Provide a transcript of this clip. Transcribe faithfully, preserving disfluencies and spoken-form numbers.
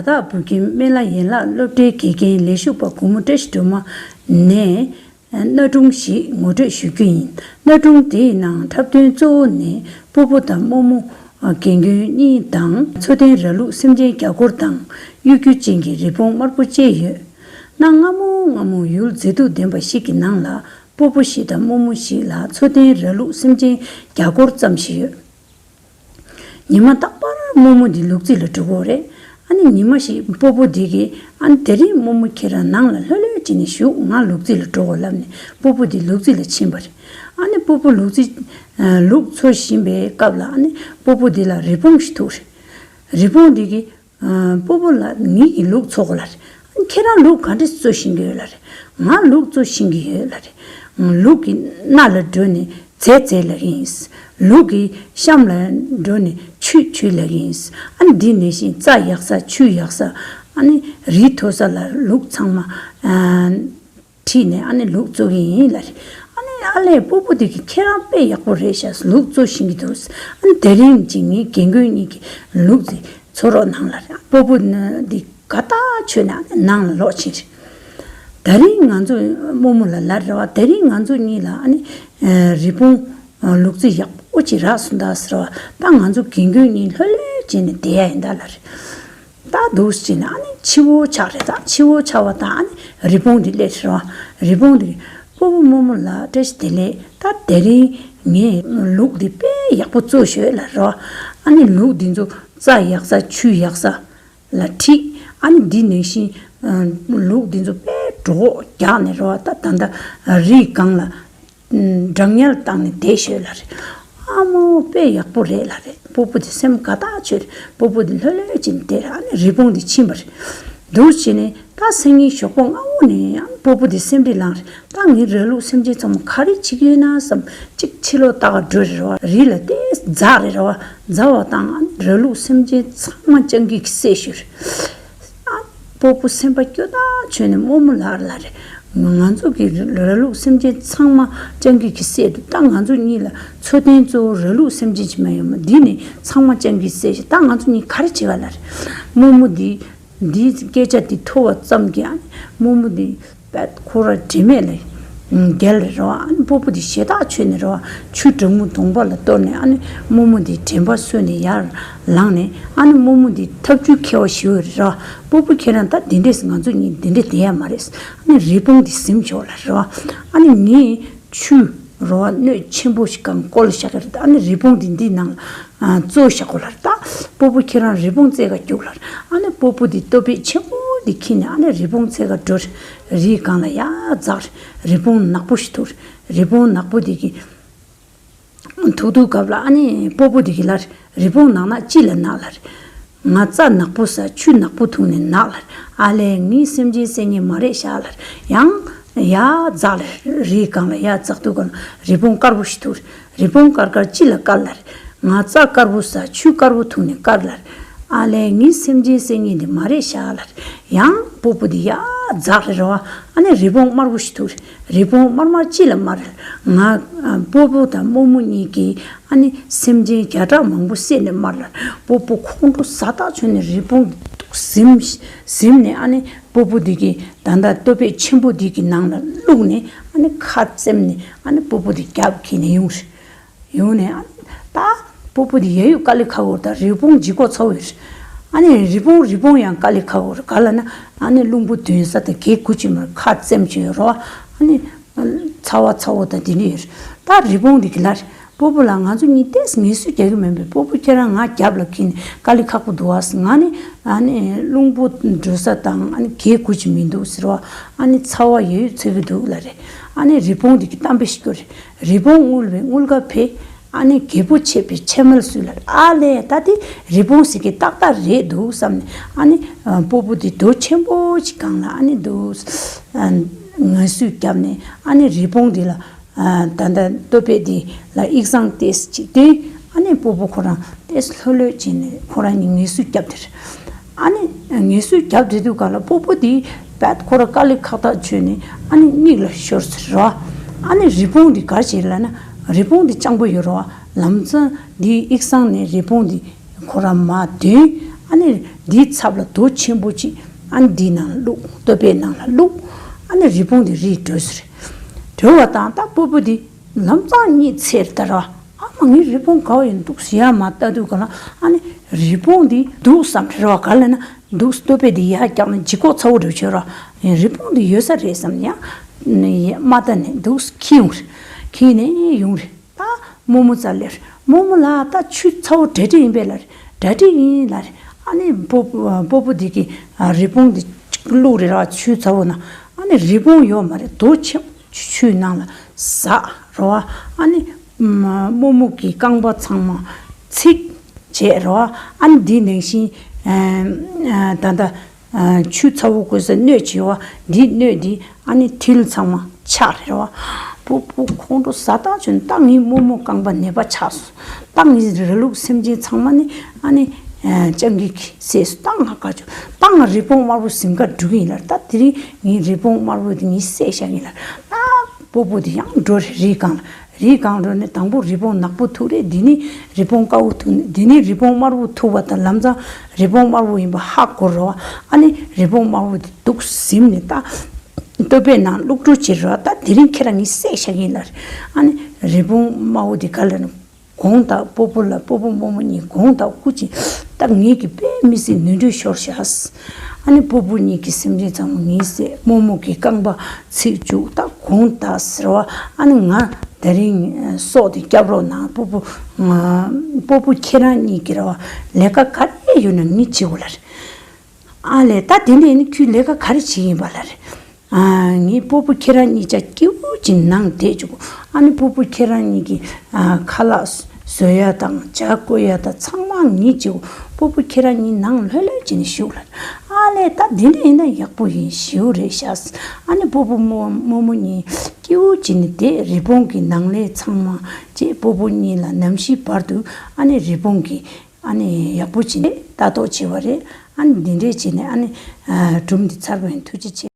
བདག་བོད་ཁྱིམ་སྨན་བླ་ཡན་ལག་སློབ་གྲྭའི་དགེ་རྒན་ལས་ཞུགས་པ་གུང་མོ་བཀྲ་ཤིས་སྒྲོལ་མ་ནས་གནའ་སྒྲུང་ཞིག་ངོ་སྤྲོད་ཞུ་རྒྱུ་ཡིན། གནའ་སྒྲུང་དེའི་ནང་འཁྲབ་སྟོན་གཙོ་བོ་ནི་སྤོ་བོ་དང་རྨོ་མོ་རྒན་རྒོན་གཉིས་དང་། མཚོ་རྟེན་ར་ལུག་སེམས་ཅན་རྒྱ་སྒོར་དང་གཡུ་ཁྱུ་ཅན་གྱི་རི་བོང་དམར་པོ་བཅས་ཡོད། གནའ་སྔ་མོ་སྔ་མོ་ཡུལ་མཛེས་སྡུག་ལྡན་པ་ཞིག་གི་ནང་ལ་སྤོ་བོ་ཞིག་དང་རྨོ་མོ་ཞིག་ལ་མཚོ་རྟེན་ར་ལུག་སེམས་ཅན་རྒྱ་སྒོར་ཙམ་ཞིག་ཡོད། ཉི་མ་རྟག་པར་རྨོ་མོ་འདི་ལུག་རྫི་ལ་འགྲོ་གི་ཡོད་རེད། ཨ་ནི་ཉི་མ་ཞིག་སྤོ་བོ་འདི་གིས་ཨ་ནི་དེ་རིང་རྨོ་མོ་ཁྱེད་རང་ནང་ལ་ལྷོད་ལྷོད་བྱས་ནས་བཞུགས། ང་ལུག་རྫི་ལ་འགྲོ་གི་ཡོད་ལབ་ནས་སྤོ་བོ་འདི་ལུག་རྫི་ལ་ཕྱིན་པ་རེད། ཨ་ནི་སྤོ་བོ་ལུག་རྫི་ལུག་འཚོ་བཞིན་པའི་སྐབས་ལ་ཨ་ནི་སྤོ་བོ་འདི་ལ་རི་བོང་ཞིག་ཐུག་རེད། རི་བོང་འདི་གིས་སྤོ་བོ་ལགས་ངེད་ཀྱིས་ལུག་འཚོ་གོ་ལབ་རེད། ཁྱེད་རང་ལུག་ག་འདྲས་འཚོ་ཤེས་ཀྱི་ཡོད་ལབ་རེད། ང་ལུག་འཚོ་ཤེས་ཀྱི་ཡོད་ལབ་རེད། ལུག་གི་སྣ་ལ་འགྲོ་ནས་རྫས་རྫས་ལབ་ཀྱི་ཡིན། ལུག་གི་གཤམ་ལ་འགྲོ་ནས་ཆུ་ཆུ་ལབ་ཀྱི་ཡིན། ཨ་ནི་འདི་ནང་བཞིན་རྩྭ་ཡག་ས་ཆུ་ཡག་ས་ཨ་ནི་རི་མཐོ་ས་ལ་ལུག་ཚང་མ་ཁྲིད་ནས་ཨ་ནི་ལུག་འཚོ་གི་ཡིན་ལབ་རེད། ཨ་ནི་ཨ་ལས་སྤོ་བོ་འདི་གིས་ཁྱེད་རང་དཔེ་ཡག་པོ་རེད་ཤག་ལུག་འཚོ་ཤེས་ཀྱི་འདུག་ཨ་ནི་དེ་རིང་ཅིག་ངའི་རྒན་རྒོན་གཉིས་ཀྱིས་ལུག་འདི་འཚོ་རོགས་གནང་ལབ་རེད། སྤོ་བོ་འདི་དགའ་ཐག་ཆོད་ནས་ནང་ལ་ལོག་ཕྱིན་རེད། དེ་རིང་ང་ཚོ་རྨོ་མོ་ལ་ལབ་རེད་བ། དེ་རིང་ང་ཚོ་གཉིས་ལ་ཨ་ནི་རི་བོང་ལུག་རྫི་ཡག་པོ་ཅིག་རག་སོང་ད་ཟེར་བ། ད་ང་ཚོ་རྒན་རྒོན་གཉིས་ལྷོད་ལྷོད་བྱས་ནས་བསྡད་ཡ་ཡིན་ད་ལབ་རེད། ད་འདུག་སེ་བྱས་ནས་ཨ་ནི་ཕྱི་པོ་ཆགས་རེད། ད་ཕྱི་པོ་ཆགས་པ་དང་ཨ་ནི་རི་བོང་འདི་སླེབས་རེད་བ། རི་བོང་འདི་སྤོ་བོ་རྨོ་མོ་ལགས་བཀྲ་ཤིས་བདེ་ལེགས། ད་དེ་རིང་ངས་ལུག་འདི་དཔེ་ཡག་པོ་བཙོས་ཤོག་ལབ་རེད་བ། ཨ་ནི་ལུག་འདི་ཚོ་རྩྭ་ཡག་ས་ཆུ་ཡག་ས་ལ་ཁྲིད། ཨ་ནི་འདི་ནང་བཞིན་ལུག་འདི་ཚོ་དཔེ་གྲོད་ཁོག་རྒྱགས་ནས་རེད་བ། ད་ད་ལྟ་རིའི་སྒང་ལ་སྦྲང་ཉལ་བཏང་ནས་བསྡད་ཤོག་ལབ་རེད། ཨ་མོ་དཔེ་ཡག་པོ་རེད་ལབ་རེད། སྤོ་བོ་དེ་སེམས་དགའ་ཐག་ཆོད་རེད། སྤོ་བོ་དེ་ལྷོད་ལྷོད་བྱས་ནས་བསྡད་རེད། ཨ་ནི་རི་བོང་དེ་ཕྱིན་པ་རེད། འདུག་སེ་བྱས་ནས་ད་སང་ཉིན་ཞོགས་པ་སྔ་པོ་ནས་ཨ་སྤོ་བོ་དེ་སེམས་ཁྲལ་ལངས་རེད། ད་ངའི་ར་ལུག་སེམས་ཅན་ཚང་མ་ག་རེ་བྱེད་ཀྱི་ཡོད་ན་བསམ། གཅིག་ཕྱི་ལོགས་ལྟ་ག་འགྲོ་རེད་བ། རི་ལ་ཏོག་ཙམ་འཛེགས་རེད་བ། འཛེགས་པ་དང་ཨ་ནི་ར་ལུག་སེམས་ཅན་ཚང་མ་སྤྱང་ཀི་གིས་བསད་ཤོག་རེད། ཨ་སྤོ་བོ་སེམས་པ་སྐྱོ་ཐག་ཆོད་ནས་རྨོ་མོ་ལགས་ལབ་རེད། ང་ཚོ་གི་ར་ལུག་སེམས་ཅན་ཚང་མ་སྤྱང་ཀི་གིས་བསད་འདུག་ད་ང་ཚོ་གཉིས་ལ་འཚོ་རྟེན་གཙོ་བོ་ར་ལུག་སེམས་ཅན་ཅིག་མ་ཡོང་མ། འདི་ནི་ཚང་མ་སྤྱང་ཀིས་བསད་ཤག་ད་ང་ཚོ་གཉིས་ག་རེ་བྱེད་ག་ལབ་རེད། རྨོ་མོ་འདི་འདིའི་སྐད་ཆ་འདི་ཐོས་པ་ཙམ་གྱིས་ཨ་ནི་རྨོ་མོ་འདི་དཔེ་ཁོ་ར་དྲན་མེད་ལ་བརྒྱལ་རེད་བ། ཨ་ནི་སྤོ་བོ་འདི་ཞེད་ཐག་ཆོད་ནས་རེད་བ། ཆུ་གྲང་མོ་གདོང་པ་ལ་གཏོར་ནས་ཨ་ནི་རྨོ་མོ་འདི་དྲན་པ་གསོས་ནས་ཡར་ལངས་ནས་ཨ་ནི་རྨོ་མོ་འདི་ཐབས་ཇུས་མཁས་པ་ཞིག་ཡོད་རེད་བ། སྤོ་བོ་ཁྱེད་རང་ད་འདི་འདྲས་ང་ཚོ་གཉིས་འདི་འདྲས་བསྡད་ཡ་མ་རེད། ཨ་ནི་རི་བོང་འདི་ཟིན་ཆོག་ལབ་རེད་བ། ཨ་ནི་ངས་ཆུ་རེད་བ་སྣོད་ཆེན་པོ་ཞིག་གང་བསྐོལ་བཞག་གི་རེད། ཨ་ནི་རི་བོང་འདི་འདི་ནང་ལ་བཙོས་བཞག་གོ་ལབ་རེད། ད་སྤོ་བོ་ཁྱེད་རང་རི་བོང་བཙལ་ག་རྒྱུགས་ལབ་རེད། ཨ་ནི་སྤོ་བོ་འདི་ཏོ་པད་ཆེན་པོ་འདི་འཁྱེར་ནས་ཨ་ནི་རི་བོང་བཙལ་ག་འགྲོ་རེད། རིའི་སྒང་ལ་ཡར་འཛེགས་རེད། རི་བོང་ནག་པོ་ཞིག་ཐུག་རེད། རི་བོང་ནག་པོ་འདི་གིས་ཐུག་དུས་སྐབས་ལ་ཨ་ནི་སྤོ་བོ་འདི་གིས་ལབ་རེད། རི་བོང་ནག་ན་ཅི་ལ་ནག་ལབ་རེད། ང་རྩྭ་ནག་པོ་ཟ་ཆུ་ནག་པོ་འཐུང་ནས་ནག་ལབ་རེད། ཨ་ལས་ངས་སེམས་ཅན་བསད་མཁན་མ་རེད་ཤག་ལབ་རེད། ཡང་ཡར་འཛེགས་ལབ་རེད། རིའི་སྒང་ལ་ཡར་འཛེགས་དུས་སྒང་ལ་རི་བོང་དཀར་པོ་ཞིག་ཐུག་རེད། རི་བོང་དཀར་དཀར་ཅི་ལ་དཀར་ལབ་རེད། ང་རྩྭ་དཀར་པོ་ཟ་ཆུ་དཀར་པོ་འཐུང་ནས་དཀར་ལབ་རེད། ཨ་ལས་ངས་སེམས་ཅན་བསད་མཁན་དེ་མ་རེད་ཤག་ལབ་རེད། ཡང་སྤོ་བོ་དེ་ཡར་འཛེགས་རེད་རེད་བ། ཨ་ནི་རི་བོང་དམར་པོ་ཞིག་ཐུག་རེད། རི་བོང་དམར་དམར་ཅི་ལ་དམར་རེད། ང་ཨ་སྤོ་བོ་དང་རྨོ་མོ་གཉིས་ཀྱིས་ཨ་ནི་སེམས་ཅན་བརྒྱ་ཕྲག་མང་པོ་བསད་ནས་དམར་ལ། སྤོ་བོ་ཁོང་ཁྲོ་ཟ་ཐག་ཆོད་ནས་རི་བོང་ཟིམ་ཟིམ་ནས་ཨ་ནི་སྤོ་བོ་འདི་གི་ད་ལྟ་ལྟོ་ཕད་ཆེན་པོ་འདི་གི་ནང་ལ་བླུགས་ནས་ཨ་ནི་ཁ་བཙེམས་ནས་ཨ་ནི་སྤོ་བོ་འདི་རྒྱབ་ཁྱེར་ནས་ཡོང་རེད། ཡོང་ནས་ཨ་ནི་ད་སྤོ་བོ་འདི་ཡ་ཡུ་དཀའ་ལས་ཁག་པོ་རེད། ད་རི་བོང་ལྗིད་ཁོག་ཚ་པོ་ཡོད་རེད། ཨ་ནི་རི་བོང་རི་བོང་ཡང་དཀའ་ལས་ཁག་པོ་རེད། ག་ལ་ན་ཨ་ནི་རླུང་བུ་འདོན་ས་དང་གད་ཁུ་ཅིག་མར་ཁ་བཙེམས་བྱས་ཡོད་རེད་བ། ཨ་ནི་ཚ་བ་ཚ་བོ་དང་དེ་འདྲ་ཡོད་རེད། ད་རི་བོང་འདི་གི་ལ་རེད། སྤོ་བོ་ལགས་ང་ཚོ་གཉིས་ཏོག་ཙམ་ངལ་གསོ་རྒྱག་གི་མིན་པས། སྤོ་བོ་ཁྱེད་རང་ང་རྒྱབ་ལ་འཁྱེར་ནས་དཀའ་ལས་ཁག་པོ་འདུག་ཨ། ང་ནི་ཨ་ནི་རླུང་བུ་འགྲོ་ས་དང་ཨ་ནི་གད་ཁུ་ཅིག་མི་འདུག་ཟེར་བ། ཨ་ནི་ཚ་བ་ཡོད་ཡོད་ཚ་གི་འདུག་ལབ་རེད། ཨ་ནི་རི་བོང་འདི་གི་གཏམ་དཔེ་ཞིག་སྐྱོར་རེད། རི་བོང་རྔུལ་བའི་རྔུལ་ཁ་བས། ཨ་ནི་རྒད་པོ་ཆད་པའི་ཆད་མལ་སུས་ལབ། ཨ་ལས་ད་དེ་རི་བོང་ཟེར་གི་ཏག་ཏག་རེད་འདུག་བསམ་ནས་ཨ་ནི་སྤོ་བོ་འདི་རྡོ་ཆེན་པོ་ཅིག་སྒང་ལ་ཨ་ནི་འདུག་ངལ་གསོ་བརྒྱབ་ནས་ཨ་ནི་རི་བོང་འདི་ལ། ད་ལྟ་ལྟོ་ཕད་འདི་ལ་ཡིག་ཚང་ཏོག་ཙམ་ཅིག་བསྟན། ཨ་ནི་སྤོ་བོ་ཁོ་རང་ཏོག་ཙམ་ལྷོད་ལྷོད་བྱས་ནས་ཁོ་རང་གཉིས་ངལ་གསོ་བརྒྱབ་དེར། ཨ་ནི་ངལ་གསོ་བརྒྱབ་དེ་དུས་སྒང་ལ་སྤོ་བོ་འདི་བད་ཁོ་རང་དཀའ་ལས་ཁག་ཐག་ཆོད་ནས་ཨ་ནི་མིག་ལ་ཤོར་ཟེར་རོ། ཨ་ནི་རི་བོང་འདི་ག་རེ་བྱེད་ལབ་ན་རི་བོང་འདི་སྤྱང་པོ་ཡོད་རོ། ལམ་སང་འདི་ཡིག་ཚང་ནས་རི་བོང་འདི་ཁོ་རང་མར་འདོན། ཨ་ནི་འདིའི་ཚབ་ལ་རྡོ་ཆེན་པོ་ཅིག་ཨ་ནི་འདིའི་ནང་ལ་བླུགས། སྟོད་པའི་ནང་ལ་བླུགས། ཨ་ནི་རི་བོང་དེ་རིལ་བྲོས་སོང་རེད། བྲོས་པ་དང་ད་སྤོ་བོ་དེ་ལམ་སང་གཉིད་སད་རེད་ད་ར། ཨ་མ་ངའི་རི་བོང་ག་བ་ཡིན་འདུག་ཟེར་ཡ་མ་ལྟ་དུས་ག་ལ་ཨ་ནི་རི་བོང་དེ་འདུག་བསམ་རེད་ར། ག་ལ་ན་འདུག་སྟོད་པ་དེ་ཡར་བཀྱགས་ན་ལྗིད་ཁོག་ཚ་བོ་འདྲ་བྱོས་ར། རི་བོང་དེ་ཡོད་ས་རེད་བསམ་ཡ། མ་ལྟ་ནས་འདུག་ཁྱེར་ཡོང་རེད། ཁྱེར་ནས་ཡོང་རེད། ད་རྨོ་མོ་རྩར་སླེབས། རྨོ་མོ་ལགས། ད་ཆུ་ཚ་བོ་གྲ་སྒྲིག་ཡིན་པས་ལབ་རེད། གྲ་སྒྲིག་ཡིན་ལབ་རེད། ཨ་ནི་སྤོ་སྤོ་བོ་འདི་གིས་རི་བོང་འདི་གཅིག་བླུགས་རེད་ར། ཆུ་ཚ་བོ་ནང་། ཨ་ནི་རི་བོང་ཡོད་མ་རེད། རྡོ་ཆེན་པོ་ཆུའི་ནང་ལ་ཟགས་རེད་བ། ཨ་ནི་རྨོ་མོ་གི་རྐང་པ་ཚང་མ་ཚིག་བྱས་རེད་བ། ཨ་ནི་འདི་ནང་བཞིན་ད་ལྟ་ཆུ་ཚ་བོ་བསྐོལ་སའི་སྣོད་ཅིག་ཡོད་བ། འདི་སྣོད་འདི་ཨ་ནི་མཐིལ་ཚང་མ་ཆག་རེད་བ། སྤོ་བོ་ཁོང་ཁྲོ་ཟ་ཐག་ཆོད། ད་ངའི་རྨོ་མོ་རྐང་པ་ནད་པ་ཆགས་སོང་། ད་ངའི་ར་ལུག་སེམས་ཅན་ཚང་མ་ནི་ཨ་ནི་སྤྱང་ཀི་གིས་བསད་སོང་། ད་ང་དགའ་བྱུང་། ད་ང་རི་བོང་དམར་པོ་གཟིམ་ཁར་འགྲོ་གི་ཡིན་ལབ། ད་དེ་རིང་ངའི་རི་བོང་དམར་པོ་དེ་ངས་བསད་བཞག་གི་ཡིན་ལབ། ད་སྤོ་བོ་དེ་ཡང་འགྲོ་རེད་རིའི་སྒང་ལ། རིའི་སྒང་འགྲོ་ནས་དང་པོ་རི་བོང་ནག་པོ་ཐུག་རེད། འདི་ནི་རི་བོང་དཀར་པོ་ཐུག་ནས་འདི་ནི་རི་བོང་དམར་པོ་ཐུག་པ་དང་ལམ་སང་རི་བོང་དམར་པོ་ཡིན་པ་ཧ་གོ་རེད་བ། ཨ་ནི་རི་བོང་དམར་པོ་དེ་འདུག་གཟིམ་ནས་ད་སྟོད་པའི་ནང་བླུགས་འགྲོ་བྱེད་རེད་བ། ད་དེ་རིང་ཁྱེད་རང་ངས་བསད་བཞག་གི་ཡིན་ལབ་རེད། ཨ་ནི་རི་བོང་དམར་པོ་དེ་ག་ལ་ནི་དགོངས་དག་སྤོ་བོ་ལ། སྤོ་བོ་རྨོ་མོ་གཉིས་དགོངས་དག་སྐུ་མཁྱེན། ད་ངེད་ཀྱི་དཔེ་མི་སྲིད་ནོར་འཁྲུལ་ཤོར་ཤག་ཨ་ནི་སྤོ་བོ་གཉིས་ཀྱི་སེམས་ཅན་ཚང་མ་ངས་བསད། རྨོ་མོ་གི་རྐང་པ་ཚིག་བཅུག་ད་དགོངས་དག་ཟེར་བ། ཨ་ནི་ང་དེ་རིང་སྲོག་དེ་སྐྱབས་རོགས་གནང་། སྤོ་བོ་ང་སྤོ་བོ་ཁྱེད་རང་གཉིས་ཀྱི་རེད་བ། ལས་ཀ་ག་རེ་ཡོད་ན་ངས་བྱེད་དགོས་ལབ་རེད། ཨ་ལས། ད་དེ་འདྲ་ཡིན་ན་ཁྱོད་ལས་ཀ་ག་རེ་བྱེད་ཀྱི་ཡིན་པ་ལབ་རེད། ཨ། ངས་སྤོ་བོ་ཁྱེད་རང་གཉིས་ཆ་སྐྱིད་པོ་ཅིག་ནང་བསྡད་བཅུག་ཨ་ནི་སྤོ་བོ་ཁྱེད་རང་གཉིས་ཀྱི་ཨ་ཁ་ལག་བཟོ་ཡ་དང་ཇ་བསྐོལ་ཡ་དང་ཚང་མ་ངས་བྱེད། སྤོ་བོ་ཁྱེད་རང་གཉིས་ནང་ལྷོད་ལྷོད་བྱས་ནས་བཞུགས་ལབ། ཨ་ལས། ད་དེ་འདྲ་ཡིན་ན་ཡག་པོ་ཡིན། ཞེ་པོ་རེད་ཤག་ཨ་ནི་སྤོ་བོ་རྨོ་རྨོ་མོ་གཉིས་སྐྱིད་པོ་བྱས་ནས་བསྡད། རི་བོང་གི་ནང་ལས་ཚང་མ་བྱས། སྤོ་བོ་གཉིས་ལ་ནམ་ཞིག་བར་དུ་ཨ་ནི་རི་བོང་གིས་ཨ་ནི་ཡག་པོ་བྱས་ནས་ལྟ་རྟོག་བྱས་པ་རེད། ཨ་ནི་འདི་འདྲས་བྱས་ནས་ཨ་ནི་སྒྲུང་འདི་ཚར་བ་ཡིན། ཐུགས་རྗེ་ཆེ།